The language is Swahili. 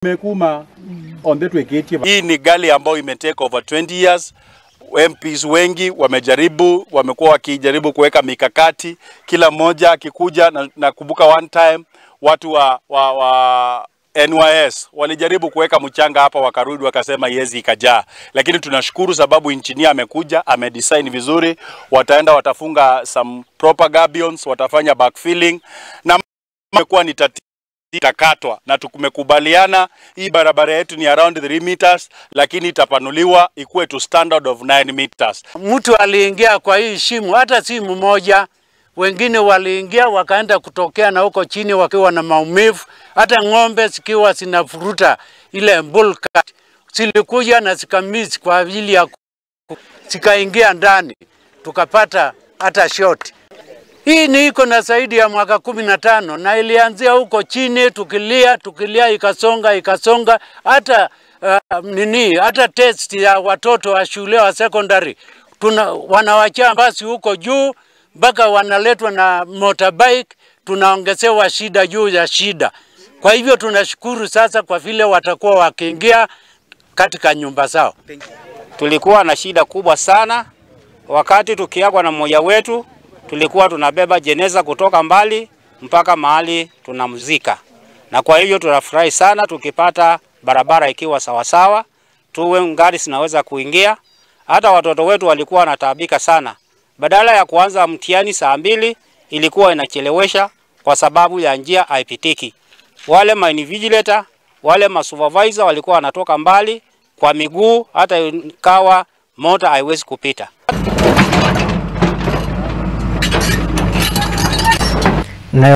Mekuma on the tweketie. Hii ni gari ambayo imetake over 20 years. MPs wengi wamejaribu, wamekuwa wakijaribu kuweka mikakati, kila mmoja akikuja. Nakumbuka one time watu wa NYS walijaribu kuweka mchanga hapa, wakarudi wakasema iwezi ikajaa, lakini tunashukuru sababu engineer amekuja, amedesign vizuri. Wataenda watafunga some proper gabions, watafanya backfilling na imekuwa ni tatizo itakatwa, na tumekubaliana hii barabara yetu ni around 3 meters, lakini itapanuliwa ikuwe to standard of 9 meters. Mtu aliingia kwa hii shimo, hata si mmoja, wengine waliingia wakaenda kutokea na huko chini wakiwa na maumivu, hata ng'ombe zikiwa zinafuruta ile bulka zilikuja na zikamisi kwa ajili ya zikaingia ndani, tukapata hata shoti. Hii ni iko na zaidi ya mwaka 15 na ilianzia huko chini, tukilia tukilia, ikasonga ikasonga, hata hata test ya watoto wa shule wa secondary wanawachia basi huko juu mpaka wanaletwa na motorbike, tunaongezewa shida juu ya shida. Kwa hivyo tunashukuru sasa kwa vile watakuwa wakiingia katika nyumba zao. Tulikuwa na shida kubwa sana wakati tukiagwa na mmoja wetu, tulikuwa tunabeba jeneza kutoka mbali mpaka mahali tunamzika. Na kwa hiyo tunafurahi sana tukipata barabara ikiwa sawasawa, tuwe gari zinaweza kuingia. Hata watoto wetu walikuwa wanataabika sana. Badala ya kuanza mtihani saa 2 ilikuwa inachelewesha kwa sababu ya njia haipitiki. Wale ma invigilator, wale ma supervisor walikuwa wanatoka mbali kwa miguu, hata ikawa mota haiwezi kupita.